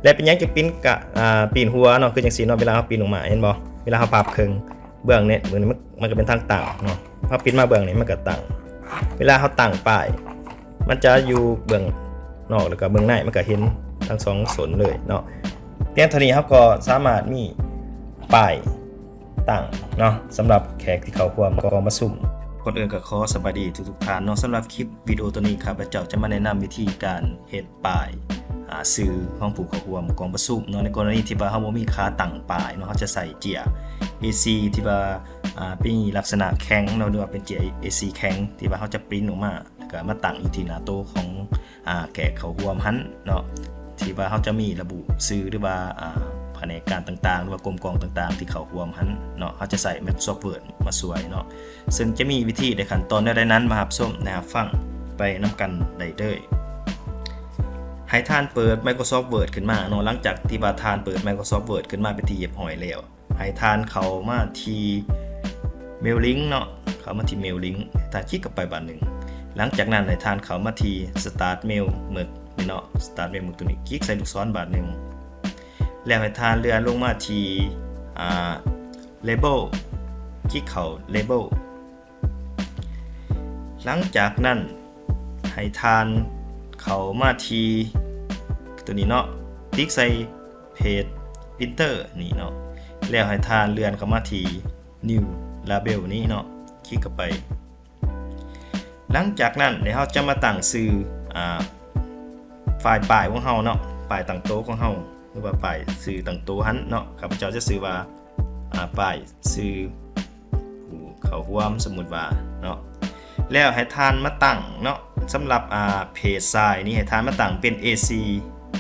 ແລະ ເປັນຫຍັງຈຶ່ງປິ່ນກະ ອ່າ ປິ່ນຫົວເນາະ ຄືຈັ່ງຊີ້ເນາະ ເວລາເຮົາປິ່ນອອກມາ ເຫັນບໍ່? ເວລາເຮົາພັບເຄິ່ງ ເບື້ອງນີ້ ເບື້ອງນີ້ມັນ ມັນກໍເປັນທາງຕັ້ງເນາະ ເຮົາປິ່ນມາເບື້ອງນີ້ ມັນກໍຕັ້ງ ເວລາເຮົາຕັ້ງປ້າຍ ມັນຈະຢູ່ເບື້ອງນອກ ແລ້ວກໍເບື້ອງໃນ ມັນກໍເຫັນທັງສອງໂຊນເລີຍເນາະ. ພຽງເທົ່ານີ້ເຮົາກໍສາມາດມີປ້າຍຕັ້ງເນາະ ສຳລັບແຂກທີ່ເຂົ້າຮ່ວມກອງປະຊຸມ. ກ່ອນອື່ນກໍຂໍສະບາຍດີທຸກໆທ່ານເນາະ. ສຳລັບຄລິບວິດີໂອໂຕນີ້ ຂ້າພະເຈົ້າຈະມາແນະນຳວິທີການເຮັດ ປ້າຍ ອາ ຊື່ຂອງຜູ້ເຂົ້າຮ່ວມກອງປະຊຸມເນາະ. ໃນກໍລະນີທີ່ວ່າເຮົາບໍ່ມີຂາຕັ້ງປ້າຍເນາະ ເຮົາຈະໃຊ້ເຈ້ຍເອສີ່ທີ່ວ່າ ອາ ມີລັກສະນະແຂງເນາະ ຫຼືວ່າເປັນເຈ້ຍເອສີ່ແຂງ ທີ່ວ່າເຮົາຈະປຣິ້ນອອກມາ ແລ້ວກໍມາຕັ້ງຢູ່ທີ່ໜ້າໂຕະຂອງ ອາ ແຂກເຂົ້າຮ່ວມຫັ້ນເນາະ ທີ່ວ່າເຮົາຈະມີລະບຸຊື່ ຫຼືວ່າ ອາ ພະແນກການຕ່າງໆ ຫຼືວ່າກົມກອງຕ່າງໆ ທີ່ເຂົ້າຮ່ວມຫັ້ນເນາະ. ເຮົາຈະໃຊ້ Microsoft Word ມາຊ່ວຍເນາະ. ເຊິ່ງຈະມີວິທີ ແລະ ຂັ້ນຕອນແນວໃດນັ້ນ ມາຮັບຊົມ ແລະ ຮັບຟັງໄປນຳກັນໄດ້ເລີຍ. ໃຫ້ທ່ານເປີດ Microsoft Word ຂຶ້ນມາເນາະ. ຫຼັງຈາກທີ່ວ່າທ່ານເປີດ Microsoft Word ຂຶ້ນມາເປັນທີ່ຮຽບຮ້ອຍແລ້ວ ໃຫ້ທ່ານເຂົ້າມາທີ່ Mail Link ເນາະ, ເຂົ້າມາທີ່ Mail Link ທ່ານຄລິກເຂົ້າໄປບາດໜຶ່ງ. ຫຼັງຈາກນັ້ນໃຫ້ທ່ານເຂົ້າມາທີ່ Start Mail ເມືອກນີ້ເນາະ, Start Mail ເມືອກຕົວນີ້ ຄລິກໃສ່ລູກສອນບາດໜຶ່ງ ແລ້ວໃຫ້ທ່ານເລື່ອນລົງມາທີ່ ອ່າ Label ຄລິກເຂົ້າ Label. ຫຼັງຈາກນັ້ນໃຫ້ທ່ານເຂົ້າມາທີ່ຕົວນີ້ເນາະ, ຄລິກໃສ່ Page Printer ນີ້ເນາະ, ແລ້ວໃຫ້ທ່ານເລື່ອນເຂົ້າມາທີ່ New Label ນີ້ເນາະ, ຄລິກເຂົ້າໄປ. ຫຼັງຈາກນັ້ນເຮົາຈະມາຕັ້ງຊື່ ອ່າ ຟາຍປ້າຍຂອງເຮົາເນາະ, ປ້າຍຕັ້ງໂຕະຂອງເຮົາ ຫຼືວ່າປ້າຍຊື່ຕັ້ງໂຕະຫັ້ນເນາະ. ຂ້າພະເຈົ້າຈະຊື່ວ່າ ອາ ປ້າຍຊື່ຜູ້ເຂົ້າຮ່ວມ ສົມມຸດວ່າເນາະ, ແລ້ວໃຫ້ທ່ານມາຕັ້ງເນາະ. ສຳລັບ ອາ Page Size ນີ້ໃຫ້ທ່ານມາຕັ້ງເປັນ ເອສີ່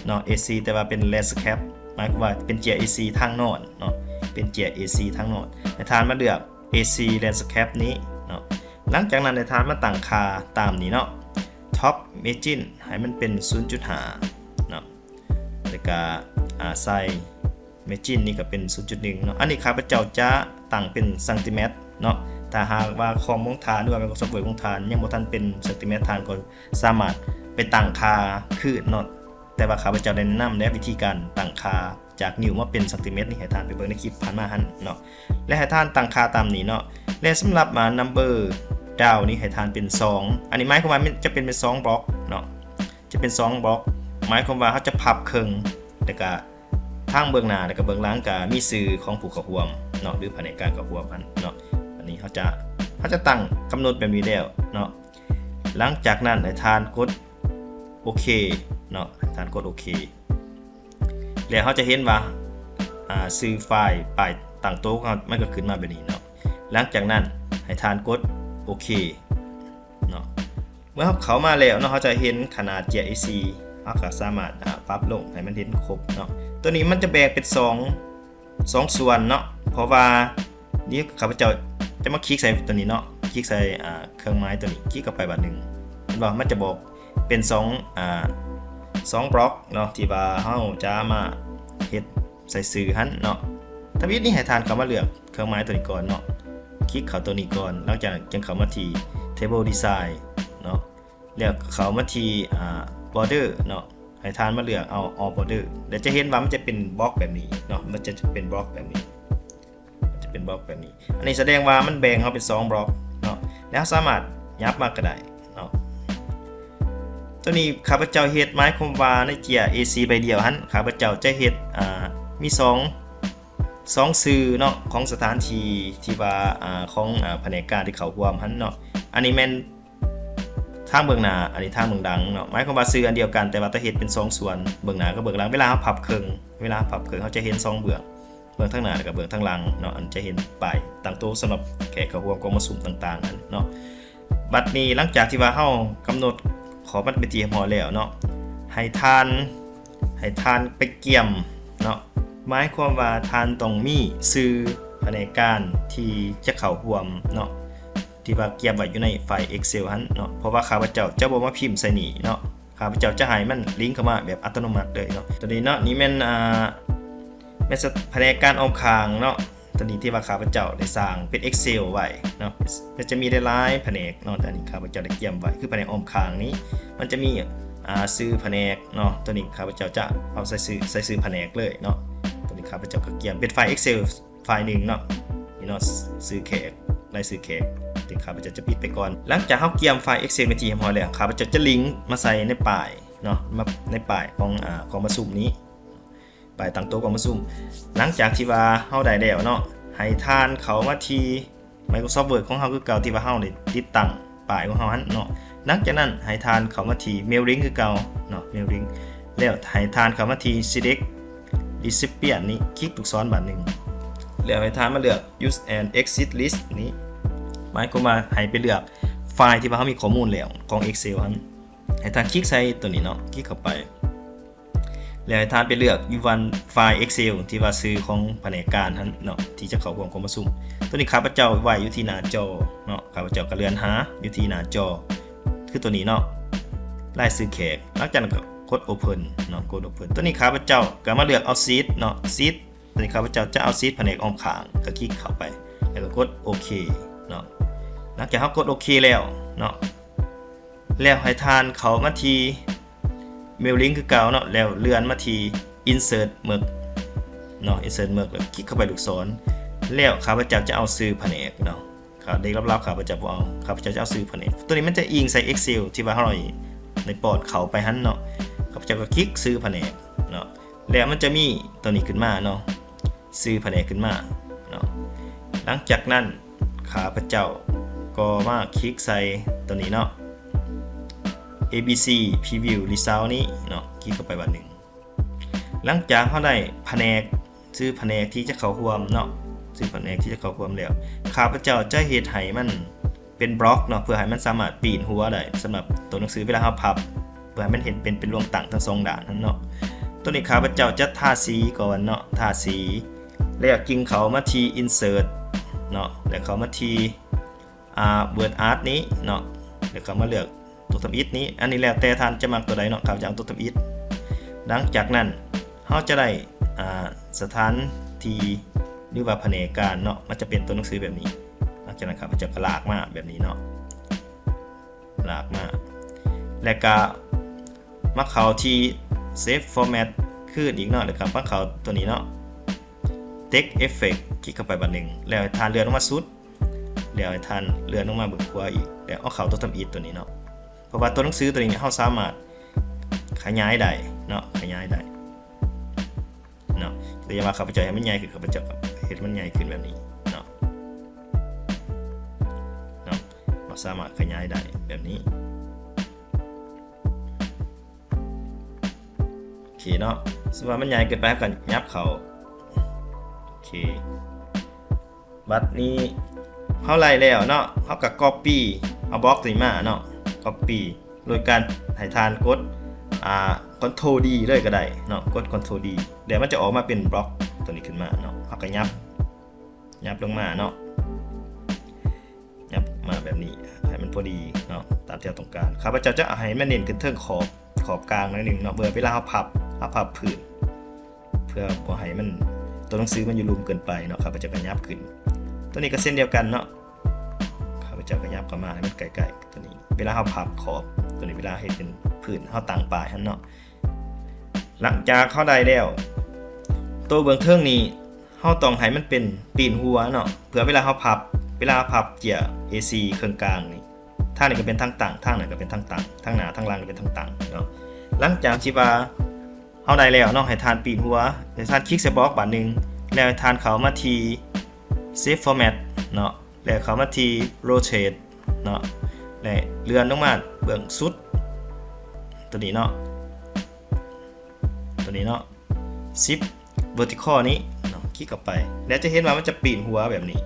ເນາະ, ເອສີ່ ແຕ່ວ່າເປັນ Landscape ໝາຍຄວາມວ່າເປັນເຈ້ຍ ເອສີ່ ທາງນອນເນາະ, ເປັນເຈ້ຍ ເອສີ່ ທາງນອນ. ໃຫ້ທ່ານມາເລືອກ ເອສີ່ Landscape ນີ້ເນາະ. ຫຼັງຈາກນັ້ນໃຫ້ທ່ານມາຕັ້ງຄ່າຕາມນີ້ເນາະ, Top Margin ໃຫ້ມັນເປັນ ສູນຈຸດຫ້າ ເນາະ, ແລ້ວກະ ອາ Size Margin ນີ້ກໍເປັນ ສູນຈຸດໜຶ່ງ ເນາະ. ອັນນີ້ຂ້າພະເຈົ້າຈະຕັ້ງເປັນຊັງຕີແມັດເນາະ. ຖ້າຫາກວ່າຄອມຂອງທ່ານ ຫຼືວ່າ Microsoft Word ຂອງທ່ານຍັງບໍ່ທັນເປັນຊັງຕີແມັດ ທ່ານກໍສາມາດໄປຕັ້ງຄ່າຄືນເນາະ, ແຕ່ວ່າຂ້າພະເຈົ້າໄດ້ແນະນຳແນວວິທີການຕັ້ງຄ່າຈາກນິ້ວມາເປັນຊັງຕີແມັດນີ້ ໃຫ້ທ່ານໄປເບິ່ງໃນຄລິບຜ່ານມາຫັ້ນເນາະ, ແລະ ໃຫ້ທ່ານຕັ້ງຄ່າຕາມນີ້ເນາະ. ແລະ ສຳລັບ ອາ Number Down ນີ້ໃຫ້ທ່ານເປັນສອງ, ອັນນີ້ໝາຍຄວາມວ່າມັນຈະເປັນ ເປັນສອງບລັອກເນາະ, ຈະເປັນສອງບລັອກ ໝາຍຄວາມວ່າເຮົາຈະພັບເຄິ່ງ ແລ້ວກະ ທາງເບື້ອງໜ້າ ແລ້ວກໍເບື້ອງຫຼັງກໍມີຊື່ຂອງຜູ້ເຂົ້າຮ່ວມເນາະ ຫຼືພະແນກການເຂົ້າຮ່ວມຫັ້ນເນາະ. ອັນນີ້ເຮົາຈະ ເຮົາຈະຕັ້ງກຳນົດແບບນີ້ແລ້ວເນາະ. ຫຼັງຈາກນັ້ນໃຫ້ທ່ານກົດໂອເຄເນາະ, ໃຫ້ທ່ານກົດໂອເຄ ແລ້ວເຮົາຈະເຫັນວ່າ ອາ ຊື່ຟາຍ ປ້າຍຕັ້ງໂຕະຂອງເຮົາ ມັນກໍຂຶ້ນມາແບບນີ້ເນາະ. ຫຼັງຈາກນັ້ນໃຫ້ທ່ານກົດໂອເຄເນາະ. ເມື່ອເຮົາເຂົ້າມາແລ້ວເນາະ ເຮົາຈະເຫັນຂະໜາດເຈ້ຍ ເອສີ່ ເຮົາກໍສາມາດ ອາ ປັບລົງໃຫ້ມັນເຫັນຄົບເນາະ. ຕົວນີ້ມັນຈະແບ່ງເປັນສອງ ສອງສ່ວນເນາະ ເພາະວ່ານີ້ຂ້າພະເຈົ້າຈະມາຄລິກໃສ່ຕົວນີ້ເນາະ, ຄລິກໃສ່ ອາ ເຄື່ອງໝາຍຕົວນີ້ ຄລິກເຂົ້າໄປບາດໜຶ່ງ ເຫັນບໍ່? ມັນຈະບອກເປັນສອງ ອາ ສອງບລັອກເນາະ ທີ່ວ່າເຮົາຈະມາເຮັດໃສ່ຊື່ຫັ້ນເນາະ. ທຳອິດນີ້ໃຫ້ທ່ານເຂົ້າມາເລືອກ ເຄື່ອງໝາຍຕົວນີ້ກ່ອນເນາະ, ຄລິກເຂົ້າຕົວນີ້ກ່ອນ ຫຼັງຈາກນັ້ນຈຶ່ງເຂົ້າມາທີ່ Table Design ເນາະ, ແລ້ວເຂົ້າມາທີ່ ອາ Border ເນາະ, ໃຫ້ທ່ານມາເລືອກເອົາ All Border ແລ້ວຈະເຫັນວ່າມັນຈະເປັນບລັອກແບບນີ້ເນາະ, ມັນຈະເປັນບລັອກແບບນີ້ ມັນຈະເປັນບລັອກແບບນີ້. ອັນນີ້ສະແດງວ່າມັນແບ່ງເຮົາເປັນສອງບລັອກເນາະ, ແລ້ວເຮົາສາມາດຫຍັບມາກໍໄດ້ເນາະ. ຕົວນີ້ຂ້າພະເຈົ້າເຮັດ ໝາຍຄວາມວ່າໃນເຈ້ຍ ເອສີ່ ໃບດຽວຫັ້ນ ຂ້າພະເຈົ້າຈະເຮັດ ອາ ມີສອງ ສອງຊື່ເນາະ ຂອງສະຖານທີ່ທີ່ວ່າ ອາ ຂອງ ອາ ພະແນກການທີ່ເຂົ້າຮ່ວມຫັ້ນເນາະ. ອັນນີ້ແມ່ນທາງເບື້ອງໜ້າ ອັນນີ້ທາງເບື້ອງຫຼັງເນາະ, ໝາຍຄວາມວ່າຊື່ອັນດຽວກັນ ແຕ່ວ່າຕ້ອງເຮັດເປັນສອງສ່ວນ ເບື້ອງໜ້າກັບເບື້ອງຫຼັງ. ເວລາເຮົາພັບເຄິ່ງ ເວລາເຮົາພັບເຄິ່ງ ເຮົາຈະເຫັນສອງເບື້ອງ ເບື້ອງທາງໜ້າ ແລ້ວກໍເບື້ອງທາງຫຼັງເນາະ, ອັນຈະເຫັນປ້າຍຕັ້ງໂຕະສຳລັບແຂກເຂົ້າຮ່ວມກອງປະຊຸມຕ່າງໆນັ້ນເນາະ. ບັດນີ້ຫຼັງຈາກທີ່ວ່າເຮົາກຳນົດຂອບມັນເປັນທີ່ຮຽບຮ້ອຍແລ້ວເນາະ, ໃຫ້ທ່ານ ໃຫ້ທ່ານໄປກຽມເນາະ, ໝາຍຄວາມວ່າທ່ານຕ້ອງມີຊື່ພະແນກການທີ່ຈະເຂົ້າຮ່ວມເນາະ ທີ່ວ່າກຽມໄວ້ຢູ່ໃນໄຟລ໌ Excel ຫັ້ນເນາະ, ເພາະວ່າຂ້າພະເຈົ້າຈະບໍ່ມາພິມໃສ່ນີ້ເນາະ, ຂ້າພະເຈົ້າຈະໃຫ້ມັນລິງເຂົ້າມາແບບອັດຕະໂນມັດເລີຍເນາະ. ຕົວນີ້ເນາະ ນີ້ແມ່ນ ອ່າ ແມ່ນພະແນກການອ້ອມຂ້າງເນາະ. ຕົວນີ້ທີ່ວ່າຂ້າພະເຈົ້າໄດ້ສ້າງເປັນ Excel ໄວ້ເນາະ, ແລະ ຈະມີຫຼາຍໆພະແນກເນາະ, ແຕ່ອັນນີ້ຂ້າພະເຈົ້າໄດ້ກຽມໄວ້ ຄືພະແນກອ້ອມຂ້າງນີ້ ມັນຈະມີ ອ່າ ຊື່ພະແນກເນາະ. ຕົວນີ້ຂ້າພະເຈົ້າຈະເອົາໃສ່ຊື່ ໃສ່ຊື່ພະແນກເລີຍເນາະ. ຕົວນີ້ຂ້າພະເຈົ້າກໍກຽມເປັນໄຟລ໌ Excel ໄຟລ໌ໜຶ່ງເນາະ. ນີ້ເນາະ ຊື່ແຂກ ລາຍຊື່ແຂກ ທີ່ຂ້າພະເຈົ້າຈະປິດໄປກ່ອນ. ຫຼັງຈາກເຮົາກຽມໄຟລ໌ Excel ເປັນທີ່ຮຽບຮ້ອຍແລ້ວ ຂ້າພະເຈົ້າຈະລິງມາໃສ່ໃນປ້າຍເນາະ ມາໃນປ້າຍຂອງ ອາ ກອງປະຊຸມນີ້ ປ້າຍຕັ້ງໂຕະກອງປະຊຸມ. ຫຼັງຈາກທີ່ວ່າເຮົາໄດ້ແລ້ວເນາະ ໃຫ້ທ່ານເຂົ້າມາທີ່ Microsoft Word ຂອງເຮົາຄືເກົ່າ ທີ່ວ່າເຮົາໄດ້ຕິດຕັ້ງປ້າຍຂອງເຮົາຫັ້ນເນາະ. ຫຼັງຈາກນັ້ນໃຫ້ທ່ານເຂົ້າມາທີ່ Mail Link ຄືເກົ່າເນາະ Mail Link ແລ້ວໃຫ້ທ່ານເຂົ້າມາທີ່ Select Recipient ນີ້ ຄລິກລູກສອນບາດໜຶ່ງ ແລ້ວໃຫ້ທ່ານມາເລືອກ Use an Exit List ນີ້ ໝາຍຄວາມວ່າໃຫ້ໄປເລືອກໄຟລ໌ທີ່ວ່າເຮົາມີຂໍ້ມູນແລ້ວຂອງ Excel ຫັ້ນ. ໃຫ້ທ່ານຄລິກໃສ່ຕົວນີ້ເນາະ ຄລິກເຂົ້າໄປ ແລ້ວໃຫ້ທ່ານໄປເລືອກຢູ່ວັນໄຟລ໌ Excel ທີ່ວ່າຊື່ຂອງພະແນກການຫັ້ນເນາະ ທີ່ຈະເຂົ້າຮ່ວມກອງປະຊຸມ. ຕົວນີ້ຂ້າພະເຈົ້າໄວ້ຢູ່ທີ່ໜ້າຈໍເນາະ ຂ້າພະເຈົ້າກໍເລື່ອນຫາຢູ່ທີ່ໜ້າຈໍ ຄືຕົວນີ້ເນາະ ລາຍຊື່ແຂກ. ຫຼັງຈາກນັ້ນກໍກົດ Open ເນາະ ກົດ Open. ຕົວນີ້ຂ້າພະເຈົ້າກໍມາເລືອກເອົາ Sheet ເນາະ Sheet ຕົວນີ້ຂ້າພະເຈົ້າຈະເອົາ Sheet ພະແນກອ້ອມຂ້າງ ກໍຄລິກເຂົ້າໄປ ແລ້ວກໍກົດໂອເຄເນາະ. ຫຼັງຈາກເຮົາກົດໂອເຄແລ້ວເນາະ ແລ້ວໃຫ້ທ່ານເຂົ້າມາທີ່ Mail Link ຄືເກົ່າເນາະ ແລ້ວເລື່ອນມາທີ່ Insert Merge ເນາະ Insert Merge ແລ້ວຄລິກເຂົ້າໄປລູກສອນ ແລ້ວຂ້າພະເຈົ້າຈະເອົາຊື່ພະແນກເນາະ. ເດັກລັບໆ ຂ້າພະເຈົ້າບໍ່ເອົາ ຂ້າພະເຈົ້າຈະເອົາຊື່ພະແນກ. ຕົວນີ້ມັນຈະອີງໃສ່ Excel ທີ່ວ່າເຮົາໄດ້ປ້ອນເຂົ້າໄປຫັ້ນເນາະ. ຂ້າພະເຈົ້າກໍຄລິກຊື່ພະແນກເນາະ ແລ້ວມັນຈະມີຕົວນີ້ຂຶ້ນມາເນາະ ຊື່ພະແນກຂຶ້ນມາເນາະ. ຫຼັງຈາກນັ້ນຂ້າພະເຈົ້າກໍມາຄລິກໃສ່ຕົວນີ້ເນາະ A B C Preview Result ນີ້ເນາະ ຄລິກເຂົ້າໄປບາດໜຶ່ງ. ຫຼັງຈາກເຮົາໄດ້ພະແນກ ຊື່ພະແນກທີ່ຈະເຂົ້າຮ່ວມເນາະ ຊື່ພະແນກທີ່ຈະເຂົ້າຮ່ວມແລ້ວ ຂ້າພະເຈົ້າຈະເຮັດໃຫ້ມັນເປັນບລັອກເນາະ ເພື່ອໃຫ້ມັນສາມາດປີ້ນຫົວໄດ້ ສຳລັບຕົວໜັງສືເວລາເຮົາພັບ ເພື່ອໃຫ້ມັນເຫັນເປັນ ເປັນລວງຕັ້ງທັງສອງດ້ານຫັ້ນເນາະ. ຕົວນີ້ຂ້າພະເຈົ້າຈະທາສີກ່ອນເນາະ ທາສີ ແລ້ວຈຶ່ງເຂົ້າມາທີ່ Insert ເນາະ ແລ້ວເຂົ້າມາທີ່ ອ່າ Word Art ນີ້ເນາະ ແລ້ວກໍມາເລືອກຕົວທຳອິດນີ້ ອັນນີ້ແລ້ວແຕ່ທ່ານຈະມັກຕົວໃດເນາະ ຂ້າພະເຈົ້າເອົາຕົວທຳອິດ. ຫຼັງຈາກນັ້ນເຮົາຈະໄດ້ ອ່າ ສະຖານທີ່ ຫຼືວ່າພະແນກການເນາະ ມັນຈະເປັນຕົວໜັງສືແບບນີ້. ຫຼັງຈາກນັ້ນຂ້າພະເຈົ້າກໍລາກມາແບບນີ້ເນາະ ລາກມາ ແລ້ວກໍມາເຂົ້າທີ່ Save Format ຄືນອີກເນາະ ແລ້ວກໍມາເຂົ້າຕົວນີ້ເນາະ Text Effect ຄລິກເຂົ້າໄປບາດໜຶ່ງ ແລ້ວໃຫ້ທ່ານເລື່ອນລົງມາສຸດ ແລ້ວໃຫ້ທ່ານເລື່ອນລົງມາເບື້ອງຂວາອີກ ແລ້ວເອົາເຂົ້າຕົວທຳອິດຕົວນີ້ເນາະ ເພາະວ່າຕົວໜັງສືຕົວນີ້ເຮົາສາມາດຂະຫຍາຍໄດ້ເນາະ ຂະຫຍາຍໄດ້ເນາະ. ແຕ່ຢ່າວ່າຂ້າພະເຈົ້າໃຫ້ມັນໃຫຍ່ຂຶ້ນ ຂ້າພະເຈົ້າກໍເຮັດມັນໃຫຍ່ຂຶ້ນແບບນີ້ເນາະ ເນາະ ເຮົາສາມາດຂະຫຍາຍໄດ້ແບບນີ້ ໂອເຄເນາະ. ສົມມຸດວ່າມັນໃຫຍ່ເກີນໄປ ເຮົາກໍຫຍັບເຂົ້າ ໂອເຄ. ບັດນີ້ເຮົາໄດ້ແລ້ວເນາະ ເຮົາກໍ Copy ເອົາບລັອກຕົວນີ້ມາເນາະ Copy ໂດຍການໃຫ້ທ່ານກົດ ອ່າ Ctrl D ເລີຍກໍໄດ້ເນາະ ກົດ Ctrl D ແລ້ວມັນຈະອອກມາເປັນບລັອກຕົວນີ້ຂຶ້ນມາເນາະ ເຮົາກໍຫຍັບ ຫຍັບລົງມາເນາະ ຫຍັບມາແບບນີ້ ໃຫ້ມັນພໍດີເນາະ ຕາມທີ່ເຮົາຕ້ອງການ. ຂ້າພະເຈົ້າຈະເອົາໃຫ້ມັນເນັ້ນຂຶ້ນເທິງຂອບ ຂອບກາງໜ້ອຍໜຶ່ງເນາະ ເພື່ອເວລາເຮົາພັບ ເຮົາພັບພື້ນ ເພື່ອບໍ່ໃຫ້ມັນ ຕົວໜັງສືມັນຢູ່ລຸ່ມເກີນໄປເນາະ ຂ້າພະເຈົ້າກໍຫຍັບຂຶ້ນ. ຕົວນີ້ກໍເຊັ່ນດຽວກັນເນາະ ຂ້າພະເຈົ້າກໍຫຍັບເຂົ້າມາໃຫ້ມັນໃກ້ໆຕົວນີ້ ເວລາເຮົາພັບຂອບຕົວນີ້ ເວລາເຮັດເປັນພື້ນ ເຮົາຕັ້ງປ້າຍຫັ້ນເນາະ. ຫຼັງຈາກເຮົາໄດ້ແລ້ວ ໂຕເບື້ອງເທິງນີ້ ເຮົາຕ້ອງໃຫ້ມັນເປັນປີ້ນຫົວເນາະ ເພື່ອເວລາເຮົາພັບ ເວລາເຮົາພັບເຈ້ຍ A ສີ່ ເຄິ່ງກາງນີ້ ທາງນີ້ກໍເປັນທາງຕັ້ງ ທາງນັ້ນກໍເປັນທາງຕັ້ງ ທາງໜ້າທາງຫຼັງກໍເປັນທາງຕັ້ງເນາະ. ຫຼັງຈາກທີ່ວ່າເຮົາໄດ້ແລ້ວເນາະ ໃຫ້ທ່ານປີ້ນຫົວ ໃຫ້ທ່ານຄລິກໃສ່ບລັອກບາດໜຶ່ງ ແລ້ວໃຫ້ທ່ານເຂົ້າມາທີ່ Save Format ເນາະ ແລ້ວເຂົ້າມາທີ່ Rotate ເນາະ ແລະ ເລື່ອນລົງມາເບື້ອງສຸດ ຕົວນີ້ເນາະ ຕົວນີ້ເນາະ ຊິບ ເວີຕິຄອລນີ້ເນາະ ຄລິກເຂົ້າໄປ ແລ້ວຈະເຫັນວ່າມັນຈະປີ້ນຫົວແບບນີ້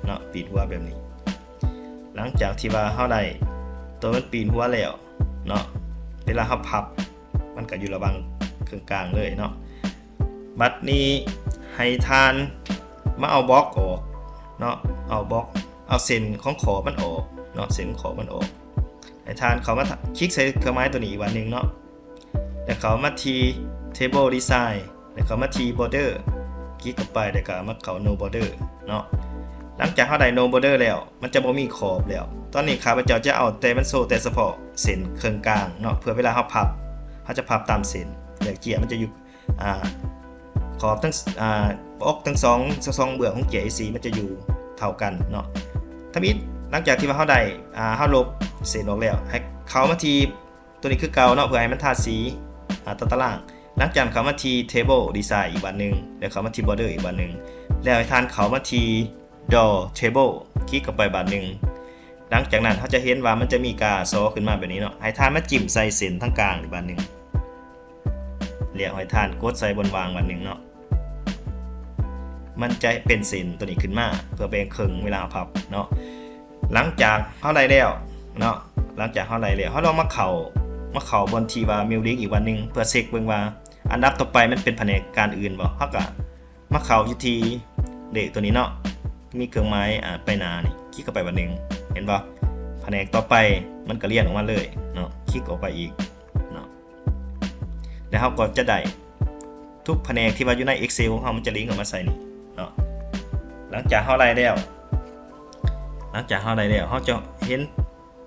ເນາະ ປີ້ນຫົວແບບນີ້. ຫຼັງຈາກທີ່ວ່າເຮົາໄດ້ຕົວມັນປີ້ນຫົວແລ້ວເນາະ ເວລາເຮົາພັບ ມັນກໍຢູ່ລະຫວ່າງເຄິ່ງກາງເລີຍເນາະ. ບັດນີ້ໃຫ້ທ່ານມາເອົາບລັອກອອກເນາະ ເອົາບລັອກ ເອົາເສັ້ນຂອງຂອບມັນອອກເນາະ ເສັ້ນຂອບມັນອອກ. ໃຫ້ທ່ານເຂົ້າມາຄລິກໃສ່ເຄື່ອງໝາຍຕົວນີ້ອີກບາດໜຶ່ງເນາະ ແລ້ວເຂົ້າມາທີ່ Table Design ແລ້ວເຂົ້າມາທີ່ Border ຄລິກເຂົ້າໄປ ແລ້ວກໍມາເຂົ້າ No Border ເນາະ. ຫຼັງຈາກເຮົາໄດ້ No Border ແລ້ວ ມັນຈະບໍ່ມີຂອບແລ້ວ. ຕອນນີ້ຂ້າພະເຈົ້າຈະເອົາແຕ່ ມັນໂຊແຕ່ສະເພາະເສັ້ນເຄິ່ງກາງເນາະ ເພື່ອເວລາເຮົາພັບ ເຮົາຈະພັບຕາມເສັ້ນ ແລະເຈ້ຍມັນຈະຢູ່ ອາ ຂອບທັງ ອາ ອອກທັງສອງ ສອງເບື້ອງຂອງເຈ້ຍເອຊີມັນຈະຢູ່ເທົ່າກັນເນາະ. ທຳອິດ ຫຼັງຈາກທີ່ວ່າເຮົາໄດ້ ອາ ເຮົາລົບເສັ້ນອອກແລ້ວ ໃຫ້ເຂົ້າມາທີ່ ຕົວນີ້ຄືເກົ່າເນາະ ເພື່ອໃຫ້ມັນທາສີ ອາ ຕາຕະລາງ. ຫຼັງຈາກນັ້ນເຂົ້າມາທີ່ Table Design ອີກບາດໜຶ່ງ ແລ້ວເຂົ້າມາທີ່ Border ອີກບາດໜຶ່ງ ແລ້ວໃຫ້ທ່ານເຂົ້າມາທີ່ Draw Table ຄລິກເຂົ້າໄປບາດໜຶ່ງ. ຫຼັງຈາກນັ້ນເຮົາຈະເຫັນວ່າມັນຈະມີກາຊໍຂຶ້ນມາແບບນີ້ເນາະ ໃຫ້ທ່ານມາຈິ້ມໃສ່ເສັ້ນທາງກາງອີກບາດໜຶ່ງ ແລ້ວໃຫ້ທ່ານກົດໃສ່ບ່ອນວ່າງບາດໜຶ່ງເນາະ. ມັນຈະເປັນເສັ້ນຕົວນີ້ຂຶ້ນມາ ເພື່ອແບ່ງເຄິ່ງເວລາເຮົາພັບເນາະ. ຫຼັງຈາກເຮົາໄດ້ແລ້ວເນາະ ຫຼັງຈາກເຮົາໄດ້ແລ້ວ ເຮົາລອງມາເຂົ້າ ມາເຂົ້າບ່ອນທີ່ວ່າ Mill Link ອີກບາດໜຶ່ງ ເພື່ອເຊັກເບິ່ງວ່າອັນດັບຕໍ່ໄປມັນເປັນພະແນກການອື່ນບໍ່. ເຮົາກະມາເຂົ້າຢູ່ທີ່ເລກຕົວນີ້ເນາະ ມີເຄື່ອງໝາຍ ອາ ໄປໜ້ານີ້ ຄລິກເຂົ້າໄປບາດໜຶ່ງ ເຫັນບໍ່? ພະແນກຕໍ່ໄປມັນກະລຽນອອກມາເລີຍເນາະ ຄລິກອອກໄປອີກເນາະ ແລ້ວເຮົາກໍຈະໄດ້ ທຸກພະແນກທີ່ວ່າຢູ່ໃນ Excel ຂອງເຮົາ ມັນຈະລິງອອກມາໃສ່ນີ້ເນາະ. ຫຼັງຈາກເຮົາໄດ້ແລ້ວ ຫຼັງຈາກເຮົາໄດ້ແລ້ວ ເຮົາຈະເຫັນ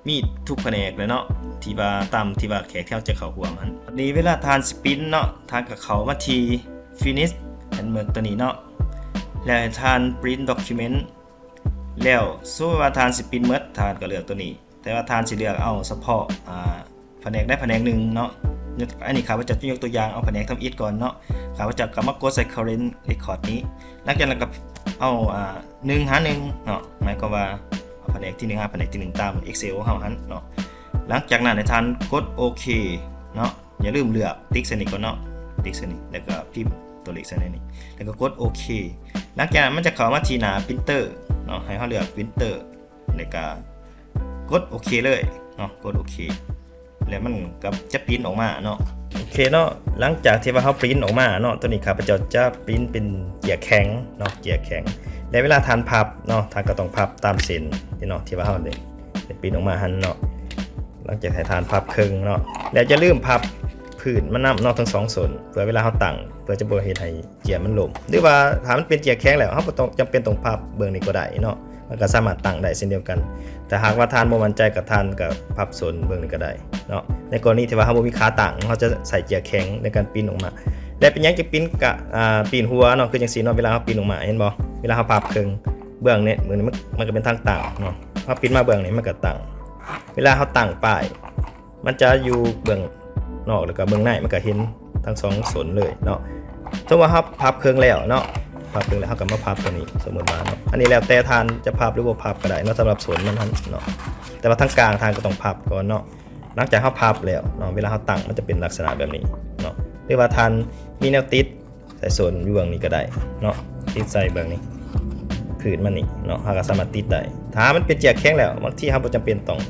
ມີທຸກພະແນກເລີຍເນາະ ທີ່ວ່າຕາມທີ່ວ່າແຂກທີ່ເຮົາຈະເຂົ້າຮ່ວມຫັ້ນ. ນີ້ເວລາທ່ານຊິປຣິ້ນເນາະ ທ່ານກໍເຂົ້າມາທີ່ Finish and Merge ຕົວນີ້ເນາະ ແລ້ວໃຫ້ທ່ານ Print Document ແລ້ວສົມມຸດວ່າທ່ານຊິປຣິ້ນໝົດ ທ່ານກໍເລືອກຕົວນີ້. ແຕ່ວ່າທ່ານຊິເລືອກເອົາສະເພາະ ອາ ພະແນກໃດພະແນກໜຶ່ງເນາະ. ອັນນີ້ຂ້າພະເຈົ້າຈະຍົກຕົວຢ່າງເອົາພະແນກທຳອິດກ່ອນເນາະ. ຂ້າພະເຈົ້າກໍມາກົດໃສ່ Current Record ນີ້ ຫຼັງຈາກນັ້ນກໍເອົາ ອາ ໜຶ່ງຫາໜຶ່ງເນາະ ໝາຍຄວາມວ່າເອົາພະແນກທີໜຶ່ງຫາພະແນກທີໜຶ່ງຕາມ Excel ຂອງເຮົາຫັ້ນເນາະ. ຫຼັງຈາກນັ້ນໃຫ້ທ່ານກົດໂອເຄເນາະ. ຢ່າລືມເລືອກຕິກໃສ່ນີ້ກ່ອນເນາະ ຕິກໃສ່ນີ້ ແລ້ວກໍພິມຕົວເລກໃສ່ໃນນີ້ ແລ້ວກໍກົດໂອເຄ. ຫຼັງຈາກນັ້ນມັນຈະເຂົ້າມາທີ່ໜ້າ Printer ເນາະ ໃຫ້ເຮົາເລືອກ Printer ແລ້ວກໍກົດໂອເຄເລີຍເນາະ ກົດໂອເຄ ແລ້ວມັນກໍຈະປຣິ້ນອອກມາເນາະ. ໂອເຄເນາະ ຫຼັງຈາກທີ່ວ່າເຮົາປຣິ້ນອອກມາເນາະ ຕົວນີ້ຂ້າພະເຈົ້າຈະປຣິ້ນເປັນເຈ້ຍແຂງເນາະ ເຈ້ຍແຂງ. ແລ້ວເວລາທ່ານພັບເນາະ ທ່ານກໍຕ້ອງພັບຕາມເສັ້ນນີ້ເນາະ ທີ່ວ່າເຮົາໄດ້ ໄດ້ປຣິ້ນອອກມາຫັ້ນເນາະ. ຫຼັງຈາກໃຫ້ທ່ານພັບເຄິ່ງເນາະ ແລ້ວຢ່າລືມພັບພື້ນມັນນຳເນາະ ທັງສອງສົ້ນ ເພື່ອເວລາເຮົາຕັ້ງ ເພື່ອຈະບໍ່ເຮັດໃຫ້ເຈ້ຍມັນລົ້ມ ຫຼືວ່າຖ້າມັນເປັນເຈ້ຍແຂງແລ້ວ ເຮົາບໍ່ຕ້ອງ ຈຳເປັນຕ້ອງພັບເບື້ອງນີ້ກໍໄດ້ເນາະ ມັນກໍສາມາດຕັ້ງໄດ້ເຊັ່ນດຽວກັນ. ຖ້າຫາກວ່າທ່ານບໍ່ໝັ້ນໃຈ ກໍທ່ານກໍພັບສົ້ນເບື້ອງນີ້ກໍໄດ້ເນາະ. ໃນກໍລະນີທີ່ວ່າເຮົາບໍ່ມີຂາຕັ້ງ ເຮົາຈະໃຊ້ເຈ້ຍແຂງໃນການປຣິ້ນອອກມາ. ແລະເປັນຫຍັງຈຶ່ງປຣິ້ນກະ ອາ ປຣິ້ນຫົວເນາະ ຄືຈັ່ງຊີ້ເນາະ ເວລາເຮົາປຣິ້ນອອກມາ ເຫັນບໍ່ ເວລາເຮົາພັບເຄິ່ງ ເບື້ອງນີ້ ເບື້ອງນີ້ມັນ ມັນກໍເປັນທາງຕັ້ງເນາະ ເຮົາປຣິ້ນມາເບື້ອງນີ້ມັນກໍຕັ້ງ. ເວລາເຮົາຕັ້ງປ້າຍ ມັນຈະຢູ່ເບື້ອງນອກ ແລ້ວກໍເບື້ອງໃນ ມັນກໍເຫັນທັງສອງສົ້ນເລີຍເນາະ. ສົມມຸດວ່າເຮົາພັບເຄິ່ງແລ້ວເນາະ ພັບເຄິ່ງແລ້ວ ເຮົາກໍມາພັບຕົວນີ້ ສົມມຸດວ່າເນາະ. ອັນນີ້ແລ້ວແຕ່ທ່ານຈະພັບ ຫຼືບໍ່ພັບກໍໄດ້ເນາະ ສຳລັບສົ້ນມັນຫັ້ນເນາະ ແຕ່ວ່າທາງກາງທ່ານກໍຕ້ອງພັບກ່ອນເນາະ. ຫຼັງຈາກເຮົາພັບແລ້ວເນາະ ເວລາເຮົາຕັ້ງ ມັນຈະເປັນລັກສະນະແບບນີ້ເນາະ ຫຼືວ່າທ່ານມີແນວຕິດ ໃສ່ສົ້ນຢູ່ເບື້ອງນີ້ກໍໄດ້ເນາະ ຕິດໃສ່ເບື້ອງນີ້ ພື້ນມັນນີ້ເນາະ ເຮົາກໍສາມາດຕິດໄດ້. ຖ້າມັນເປັນເຈ້ຍແຂງແລ້ວ ບາງທີເຮົາບໍ່ຈຳເປັນຕ້ອງ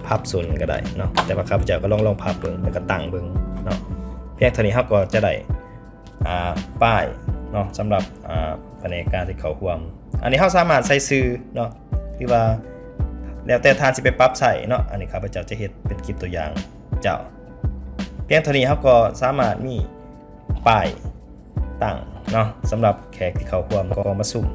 ພັບສົ້ນກໍໄດ້ເນາະ ແຕ່ວ່າຂ້າພະເຈົ້າກໍລອງ ລອງພັບເບິ່ງ ແລ້ວກໍຕັ້ງເບິ່ງເນາະ. ພຽງເທົ່ານີ້ເຮົາກໍຈະໄດ້ ອາ ປ້າຍເນາະ ສຳລັບ ອາ ພະແນກການທີ່ເຂົ້າຮ່ວມ. ອັນນີ້ເຮົາສາມາດໃສ່ຊື່ເນາະ ຫຼືວ່າແລ້ວແຕ່ທ່ານຊິໄປປັບໃຊ້ເນາະ. ອັນນີ້ຂ້າພະເຈົ້າຈະເຮັດເປັນຄລິບຕົວຢ່າງເຈົ້າ. ພຽງເທົ່ານີ້ເຮົາກໍສາມາດມີ ປ້າຍຕັ້ງເນາະ ສຳລັບແຂກທີ່ເຂົ້າຮ່ວມກອງປະຊຸມ.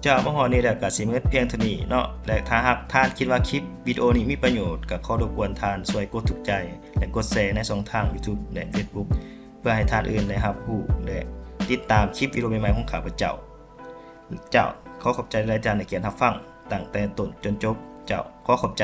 ເຈົ້າ ມາຮອດນີ້ແລ້ວກໍຊິໝົດພຽງເທົ່ານີ້ເນາະ ແລະ ຖ້າຫາກທ່ານຄິດວ່າຄລິບວິດີໂອນີ້ມີປະໂຫຍດ ກໍຂໍລົບກວນທ່ານຊ່ວຍກົດຖືກໃຈ ແລະ ກົດແຊໃນຊ່ອງທາງ YouTube ແລະ Facebook ເພື່ອໃຫ້ທ່ານອື່ນໄດ້ຮັບຮູ້ ແລະ ຕິດຕາມຄລິບວິດີໂອໃໝ່ໆຂອງຂ້າພະເຈົ້າ. ເຈົ້າ ຂໍຂອບໃຈຫຼາຍໆ ທ່ານໃຫ້ກຽດຮັບຟັງຕັ້ງແຕ່ຕົ້ນຈົນຈົບ. ເຈົ້າ ຂໍຂອບໃຈ.